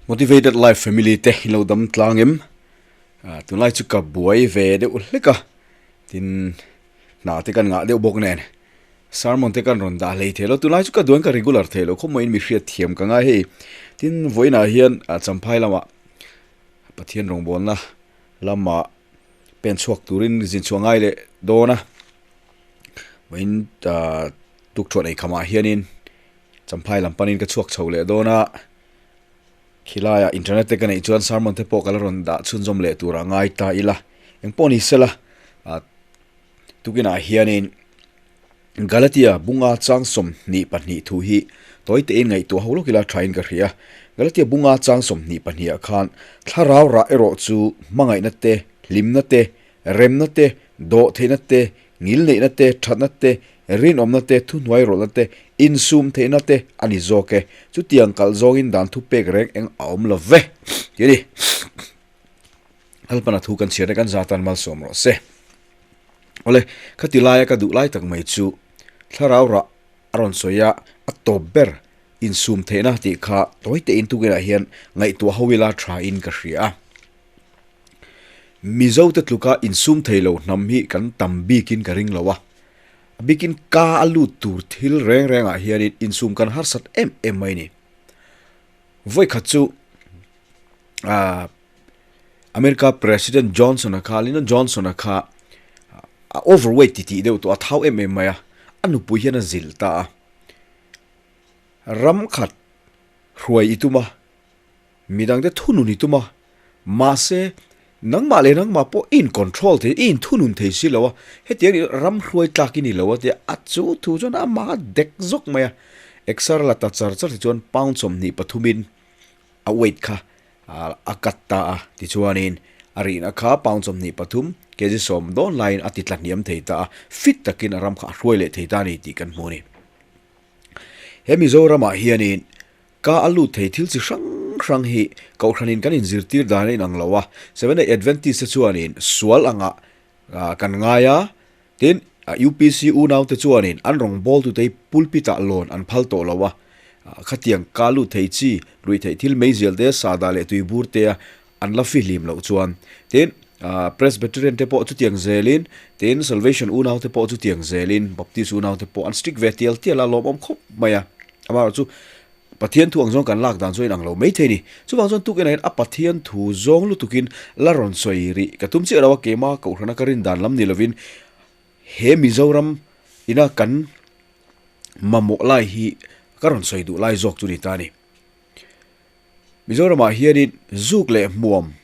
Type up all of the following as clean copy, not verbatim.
Motivated Life Family te in lo dam tlang em? Tunlai chu ka buai ve deuh hlek a, tin hna te kan ngah deuh bawk nen sermon te kan rawn dah hlei thei lo. Tunlai chu ka duan ka regular thei lo khawp maiin mi hriat thiam ka ngai hei. Tin vawiinah hian Champhai lamah Pathian rawngbawlna lamah pen chhuak turin zin chhuah ngai leh dawn a, vawiin tukṭhuah nei khamah hianin Champhai lam panin ka chhuak chho leh dawn a, khilaiah internet te ka neih chuan sermon te pawh ka la rawn dah chhunzawm leh tur a ngai ta ila, engpawh ni sela tukinah hianin Galatia bunga chang 22 thu hi tawi tein ngaihtuah ho lawk ila thain ka hria. Galatia bunga chang 22 ah khan thlarau rah erawh chu hmangaihna te, hlimna te, remna te, dawhtheihna te, ngilneihna te, thatna te, rinawmna te, thuhnuai rawlhna te, insum theihna te a ni zawk e. Chutiang kalh zawngin dan thu pek reng eng a awm lo ve tih a ni. Lalpana thu kan chhiarna kan za tan malsawm rawh se. Awle, khati laia ka duh lai tak mai chu thlarau rah a rawn sawi a, a tawp ber insum theihna tih kha tawi tein tukinah hian ngaihtuah ho ila tha in ka hria a. Mizo te tluka insum thei lo hnam hi kan tam bikin ka ring lo a, a bikin ka a lut tur thil reng rengah hianin insum kan harsat em em mai ni. Vawikhat chu ah America President Johnson-a kha Lyndon Johnson-a kha a overweight ti tih deuh tawh a thau em em mai a, a nupui hian a zilh ta a. Ram khat hruai i tum a. Midangte thunun i tum a, mahse nangmah leh nangmah pawh i in control thei, i in thunun thei si lo a, hetiang nih ram hruai tlak i ni lo a tia a chu thu chuan amah a dek zawk mai a, exer la ta char char ti chuan pound 23 in a weight kha a cut ta a, tichuanin a rihna kha pound 23 kg 10 dawn laiin a ti tla hniam thei ta a, fit takin a ram kha a hruai leh thei ta a ni tih kan hmu a ni. He Mizoramah hianin Ka a lut thei thil chi hrang hrang hi Kohhranin kan inzirtir dan a inang lo a, Seventh-day Adventist te chuanin sual angah kan ngai a, tin UPC unaute chuanin an rawngbawltute hi pulpit-ah lawn an phal tawh lo a, khatiang ka lut thei chi ruih theih thil meizial te, sahdah leh tuibur te a an la fihlim loh chuan tin Presbyterian te pawh chutiang zelin tin Salvation unaute pawh chutiang zelin Baptist unaute pawh an strict ve tial tial a lawmawm khawp mai a amaherawhchu Pathian thu ang zawng kan lak dan chu a inang lo maithei a ni chuvang chuan tukin ah hian a Pathian thu zawng lutukin la rawn sawi rih ka tum chiah lo a keima kohhrana ka rin dan lam ni lovin he Mizoram ina kan mamawh lai hi ka rawn sawi duh lai zawk chu ni ta a ni. Mizoramah hianin zuk leh hmuam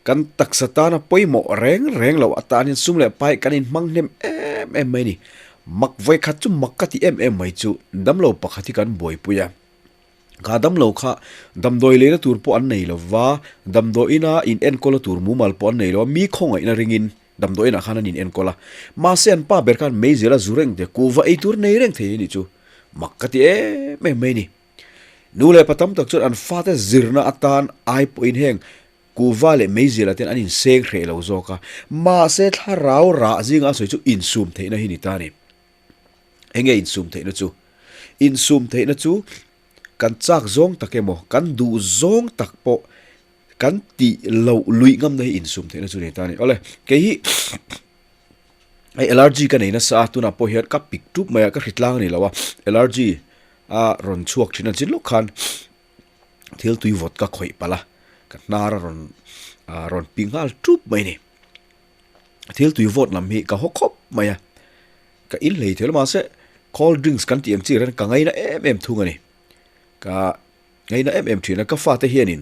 kan taksa tana pawimawh reng reng loh atan hian sum leh pai kan inhmang hnem em em mai a ni. Mak vawikhat chu mak ka ti em em mai chu damlo pakhat hi kan buaipui a. Kha damlo kha damdawi leina tur pawh an nei lo va, damdawiina in enkawlna tur mumal pawh an nei lo a, mi khawngaihna ringin damdawiinah khan an in enkawl a. Mahse an pa ber khan meizial a zu reng te, kuhva ei tur nei reng thei a nih chu mak ka ti em em mai a ni. Nu leh pa tam tak chuan an fate zirna atan ai pawhin heng kuhva leh meizial ah ten an inseng hreh lo zawk a, mahse thlarau rah zinga a sawi chu insum theihna hi ni ta a ni. Enge insum theihna chu? Insum theihna chu kan chak zawng tak emaw, kan duh zawng tak pawh kan tih loh luih ngamna hi insum theihna chu ni ta a ni. Awle, kei hi hei allergy ka nei nasa a, tunah pawh hian ka pik tup mai a, ka hritlang a ni lo a, allergy a rawn chhuak thin a chin lawk khan thil tui vawt ka khawih palh a, ka hnar a rawn ah rawn pi nghal tup mai a ni. Thil tui vawt lam hi ka haw khawp mai a, ka in hlei thei lo mahse cold drinks kan tih ang chi reng ka ngaina em em thung a ni. Ka ngaina em em thin a, ka fate hianin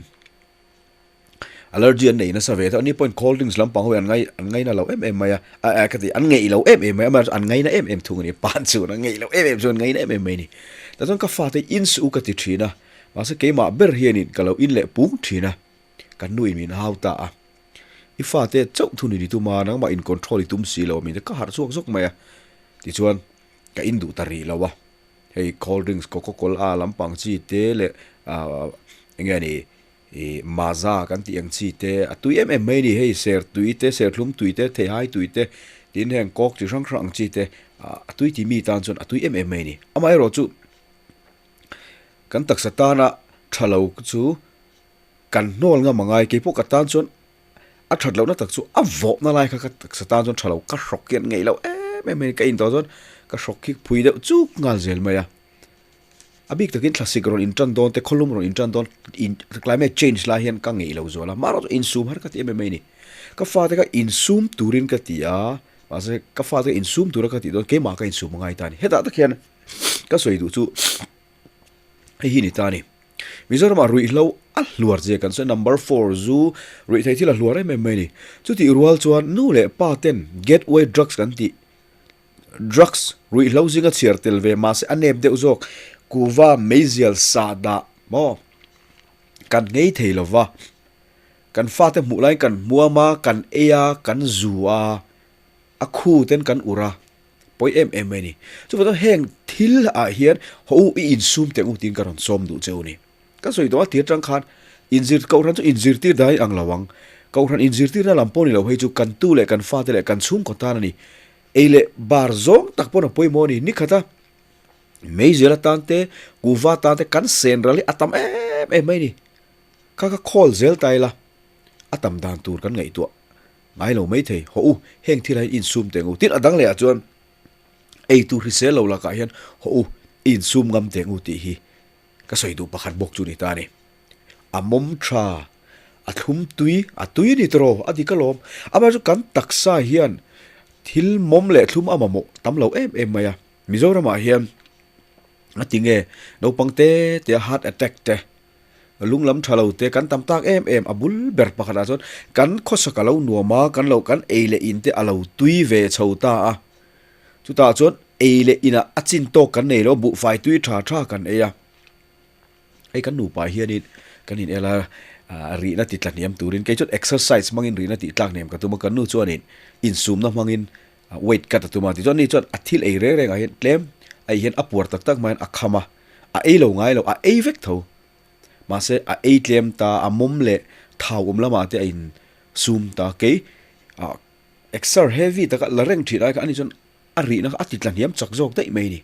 Allergy an nei nasa ve tawh a ni pawhin cold drinks lampang ho hi an ngai an ngaina lo em em mai a a a ka ti an ngeih lo em em mai a amaherawhchu an ngaina em em thung a ni pan chuan an ngeih lo em em chuan an ngaina em em mai a ni tah chuan ka fate in suh u ka ti thin a mahse keimah ber hianin ka lo in leh pung thin a kan nu in min hau ta a i fate chauh thu ni tum a nangmah in control i tum si lo a min ka harh chhuak zawk mai a tichuan ka in duh ta rih lo a hei cold drinks coca cola lampang chi te leh ah eng nge ni Ih Maza kan tih ang chi te a tui em em mai a ni hei ser tui te serthlum tui te theihai tui te tin heng kawk chi hrang hrang ang chi te ah a tui ti mi tan chuan a tui em em mai a ni amaherawhchu kan taksa tana tha lo chu Kan hnawl ngam angai, keipawh ka tan chuan a that lohna tak chu a vawhna lai kha ka taksa tan chuan tha lo, ka hrawk hian ngeih loh em em mai a ni, ka in tawh chuan ka hrawk khi phui deuh chuk nghal zel mai a. A bik takin thlasik rawn intan dawn te, khawlum rawn intan dawn in climate change lai hian ka ngeih lo zual a, mahrawh chu insum har ka ti em em mai a ni. Ka fate kha insum turin ka ti a, mahse ka fate insum tura ka tih dawn keimah ka insum a ngai ta a ni. Hetah tak hian ka sawi duh chu hei hi a ni ta a ni. Mizoramah ruihhlo a hluar zia kan sawi number four zu ruihtheih thil a hluar em em mai a ni. Chutih rual chuan nu leh pa ten gateway drugs kan tih Drugs ruihhlo zinga chhiar tel ve mahse a nep deuh zawk kuva meizial sah dah maw kan ngei thei lo va, kan fate hmuh laiin kan hmuam a, kan ei a, kan zu a, a khu ten kan ur a, pawi em em mai a ni. Chuvang chuan heng thil ah hian haw u i insum teh u tiin ka rawn sawm duh che u ni. Ka sawi tawh a tir tang khan inzir kohhran chu inzirtir dan a inang lo ang. Kohhran inzirtirna lam pawh ni lo hei chu kan tu leh kan fate leh kan chhungkaw tan a ni. Ei leh bar zawng tak pawn a pawimawh a ni. Nikhat a meizial atan te, kuhva atan te kan sen ral hi a tam em em mai a ni. Kha kha khawl zel ta ila a tam dan tur kan ngaihtuah ngai lo mai thei. Hawh u, heng thil ah hian insum teh ang u. Tin a dang leh ah chuan ei tur hrisel lo lakah hian hawh u, i insum ngam teh ang u tih hi Ka sawi duh pakhat bawk chu ni ta a ni. A mawm tha, a thlum tui, a tui a ni tawh, a dik alawm. Amaherawhchu kan taksa hian thil mawm leh thlum a mamawh tam lo em em mai a. Mizoramah hian a ti nge naupang te te a heart attack te, lung lam tha lo te kan tam tak em em. A bul ber pakhatah chuan kan khawsak a lo nuam a, kan lo kan ei leh in te a lo tui ve chho ta a. Chutah chuan ei leh inah a chin tawk kan nei lo, buhfai tui tha tha kan ei a. Hei kan nupa hianin kan in el a, rihna ti tla hniam turin kei chuan exercise hmangin rihna tih tlak hniam ka tum a, kan nu chuanin insumna hmangin weight cut a tum a. Tichuan ni chuan a thil ei reng rengah hian tlem a ei hian a puar tak tak hmain a kham a, a ei lo ngai lo, a ei vek tho. Mahse a ei tlem ta, a mawm leh thau awm lamah te a insum ta. Kei Exer heavy taka la reng thin ai kha ani chuan a rihna kha a ti tla hniam chak zawk daih mai a ni.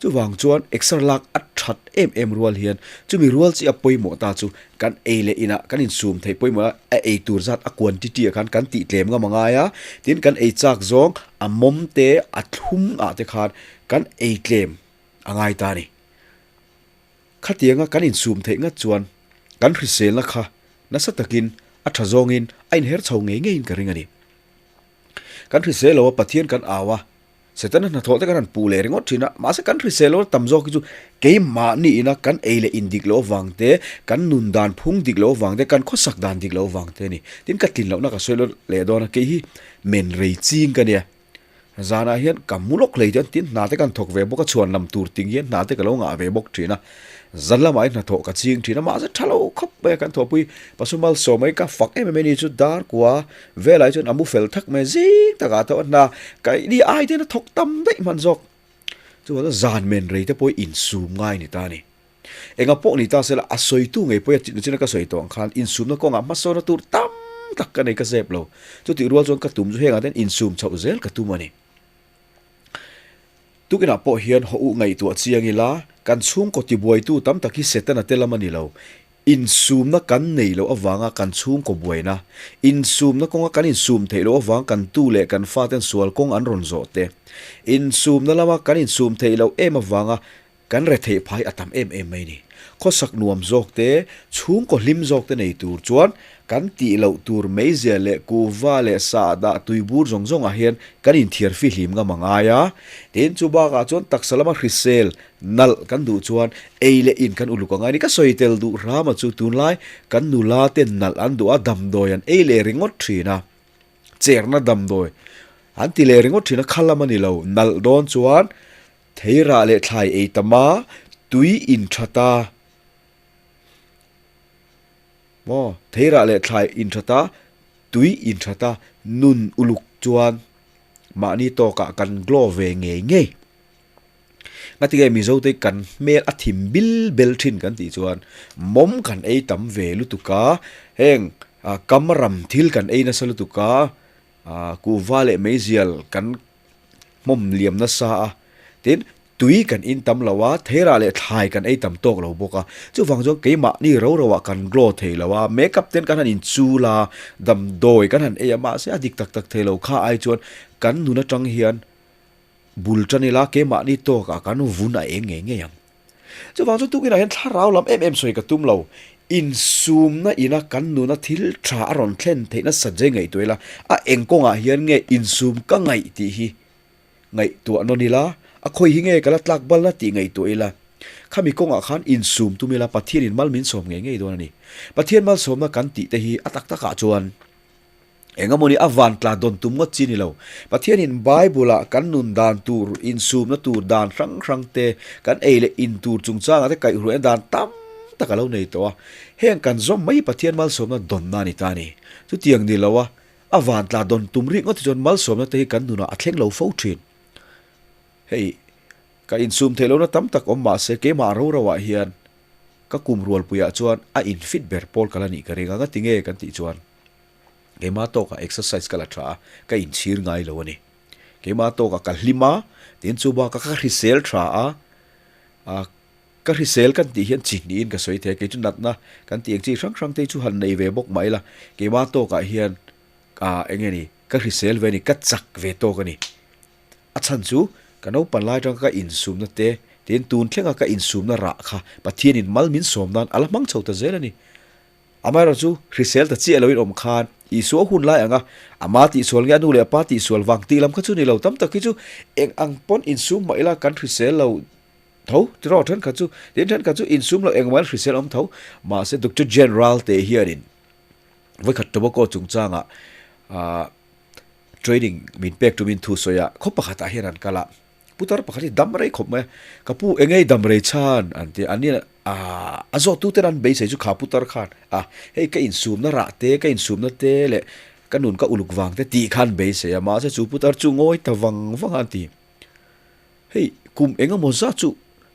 Chuvang chuan exer lak a that em em rual hian chumi rual chi a pawimawh ta chu kan ei leh inah kan insum theih pawimawh a, a ei tur zat a quantity ah khan kan tih tlem ngam a ngai a, tin kan ei chak zawng a mawm te a thlum ah te khan kan ei tlem a ngai ta a ni. Khatianga kan insum theih ngat chuan kan hriselna kha nasa takin a tha zawngin a inher chho ngei ngeiin ka ring a ni. Kan hrisel lo a, Pathian kan au a, Setana hnathawh te kan han puh leh ringawt thin a, mahse kan hrisel lo tam zawk hi chu keimahni ina kan ei leh in dik loh avang te, kan nun dan phung dik loh avang te, kan khawsak dan dik loh avang te a ni. Tin ka tlin lohna ka sawi leh dawn a, kei hi men rei ching ka nia. Zanah hian ka mu lawk hlei chuan tin hna te kan thawk ve bawk a, chhuan lam tur ting hian hna te ka lo ngah ve bawk thin a, zan lamah hian hnathawh ka ching thin a, mahse tha lo khawp mai a kan thawhpui Pasumal Sawmai ka fak em em a ni chu dar kua velah hi chuan a mu fel thak mai a, zing takah a tho a, hna kaihni ai te hian a thawk tam daih hman zawk. Chuvang chuan zan men rei te pawh hi insum ngai a ni ta a ni. Enga pawh ni ta sela, a sawitu ngei pawh hi a chitna china ka sawi tawh ang khan insumna kawngah hmasawnna tur tam tak ka nei ka zep lo. Chutih rual chuan ka tum chu hengah te hian insum chhoh zel ka tum a ni. Tukinah pawh hian haw uh ngaihtuah chiang ila, kan chhungkaw tibuaitu tam tak hi Setana te lam a ni lo. Insumna kan nei loh avanga kan chhungkaw buaina, insumna kawnga kan insum theih loh avang kan tu leh kan faten sual kawng an rawn zawh te, insumna lama kan insum theih loh em avanga Kan retheih phai a tam em em mai ni. Khawsak nuam zawk te, chhungkaw hlim zawk te nei tur chuan kan tih loh tur meizia leh kuhva leh sahdah tuibur zawng zawngah hian kan inthiar fihlim ngam a ngai a. Tin, chu bakah chuan taksa lama hrisel nalh kan duh chuan ei leh in kan uluk a ngai a ni. Ka sawi tel duh hrama chu tunlai kan nula ten nalh an duh a, damdawi an ei leh ringawt thin a, cherna damdawi an ti leh ringawt thin a, kha lam a ni lo, nalh dawn chuan Theirah leh thlai ei tam a, tui in that a. Maw? Theirah leh thlai in that a, tui in that a, nun uluk chuan mahni tawkah kan glow ve ngei ngei. Ngatinge Mizote kan hmel a thim bil bel thin kan tih chuan mawm kan ei tam ve lutuk a, heng kam ram thil kan ei nasa lutuk a, kuhva leh meizial kan hmawm liam nasa a, tin. Tui kan in tam lo a, theirah leh thlai kan ei tam tawk lo bawk a. Chuvang chuan keimahni ro ro ah kan glow thei lo a, makeup ten kan han inchul a, damdawi kan han ei a, mahse a dik tak tak thei lo kha ai chuan kan nun atang hian bul tan ila keimahni tawkah kan vun a eng ngei ngei ang. Chuvang chu tukinah hian thlarau lam em em sawi ka tum lo. Insumna ina kan nuna thil tha a rawn thlen theihna satze ngaihtuah ila, a eng kawngah hian nge insum ka ngaih tih hi ngaihtuah nawn ila, a khawi hi nge ka la tlak balna tih ngaihtuah ila, khami kawngah khan insum tum ila Pathianin mal min sawm ngei ngei dawn a ni. Pathian malsawmna kan tih te hi a tak takah chuan Engemawni a van tla dawn tum ngawt chi ni lo. Pathianin Bible-ah kan nun dan tur, insumna tur dan hrang hrang te, kan ei leh in tur chungchangah te kaihhruaina dan tam tak a lo nei tawh a. Heng kan zawm mai hi Pathian malsawmna dawnna a ni ta a ni. Chutiang ni lo a, a van tla dawn tum rih ngawt hi chuan malsawmna te hi kan nunah a thleng lo fo thin. Hei, ka insum theih lohna tam tak awm mah se keimah ro roah hian ka kum rualpuiah chuan a infit ber pawl ka la nih ka ring a, ngati nge kan tih chuan Keimah tawkah exercise ka la tha a, ka inchhir ngai lo a ni. Keimah tawkah ka hlim a, tin chu bakah ka hrisel tha a, ah ka hrisel kan tih hian chi hnihin ka sawi thei a, kei chu natna kan tih ang chi hrang hrang te hi chu han nei ve bawk mah ila, keimah tawkah hian ah eng nge ni ka hrisel ve a ni, ka chak ve tawk a ni. A chhan chu ka naupan lai atanga ka insumna te, tin tun thlenga ka insumna rah kha Pathianin mal min sawm nan a la hmang chho ta zel a ni. Amaherawh chu hrisel ta chiah loin awm khan Isua hun lai anga ama tihsual nge a nu leh a pa tihsual vang tih lam kha chu ni lo. Tam tak hi chu eng ang pawn insum mah ila kan hrisel lo tho tiraw thenkhat chu tin thenkhat chu insum lo engmah ila hrisel awm tho. Mahse Doctor General te hianin vawikhat tobacco chungchangah ah training min pek tumin thu sawi a khaw pakhatah hian an kal a. Putar pakhat hi dam rei khawp mai a, ka pu eng ei dam rei chhan an ti a, an ni aah a zawt tu ten an beisei chu kha putar khan a hei ka insumna rah te ka insumna te leh ka nun ka uluk vang te tih khan beisei a, mahse chu putar chu ngawi ta vang vang a an ti. Hei kum eng emaw zat chu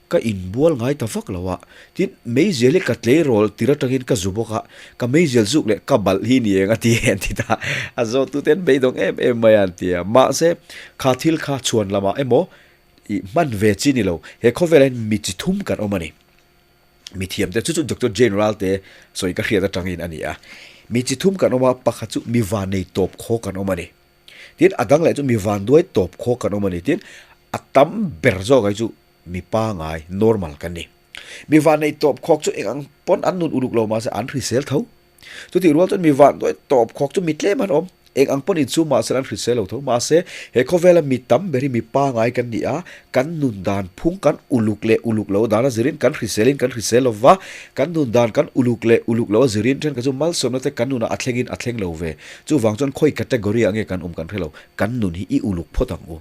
Ka inbual ngai ta vak lo a, tin meizial hi ka tleirawl tir atangin ka zu bawk a, ka meizial zuk leh ka balh hi ni eng a ti an ti ta, a zawhtute an beidawng em em mai a an ti a, mahse kha thil kha chhuan lamah emaw ih hman ve chi ni lo, he khawvelah hian mi chi thum kan awm a ni, mi thiam te chu chu Doctor Jane Ralte sawi ka hriat atangin a ni a, mi chi thum kan awm a, pakhat chu mi vanei tawp khaw kan awm a ni. Tin, a dang leh chu mi vanduai tawp khaw kan awm a ni. Tin, a tam ber zawk hi chu mi pangai, normal, kan ni. Mi vanneih tawp khawk chu eng ang pawn an nun uluk lo mahse an hrisel tho. Chutih rual chuan mi vanduai tawp khawk chu mi tlem an awm. Eng ang pawn inchhung mahse an hrisel lo tho. Mahse, he khawvela mi tam ber hi mi pangai kan ni a, kan nun dan phung kan uluk leh uluk lo dan a zirin kan hriselin kan hrisel lo va, kan nun dan kan uluk leh uluk lo a zirin thenkhat chu malsawmna te kan nunah a thlengin a thleng lo ve. Chuvang chuan khawi category ah nge kan awm kan hre lo, kan nun hi i uluk phawt ang u.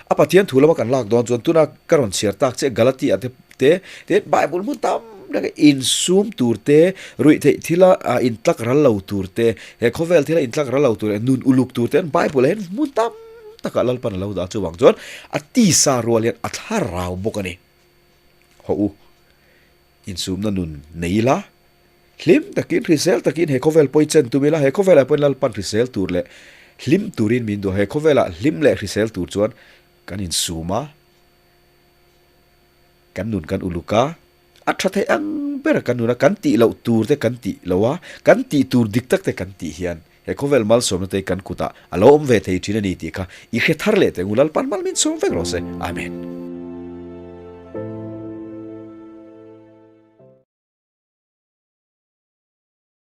A Pathian thu lama kan lak dawn chuan tuna ka rawn chhiar tak che Galatia te te te Bible hmun tam tak insum tur te, ruih theih thila intlak ral lo tur te, he khawvel thila intlak ral lo tur leh nun uluk tur te an Bible ah hian hmun tam takah Lalpan a lo dah chuvang chuan a tisa rual hian a thlarau bawk a ni. Hawh u, insumna nun nei ila, Hlim takin, hrisel takin he khawvel pawi chen tum ila, he khawvelah pawhin Lalpan hrisel tur leh hlim turin min duh a, he khawvelah hlim leh hrisel tur chuan kan insum a, kan nun kan uluk a, a tha thei ang ber a kan nun a, kan tih loh tur te kan tih lo a, kan tih tur dik tak te kan tih hian he khawvel malsawmna te kan kutah a lo awm ve thei thin a ni tih kha i hre thar leh teh ngu Lalpan mal min sawm vek rawh se. Amen.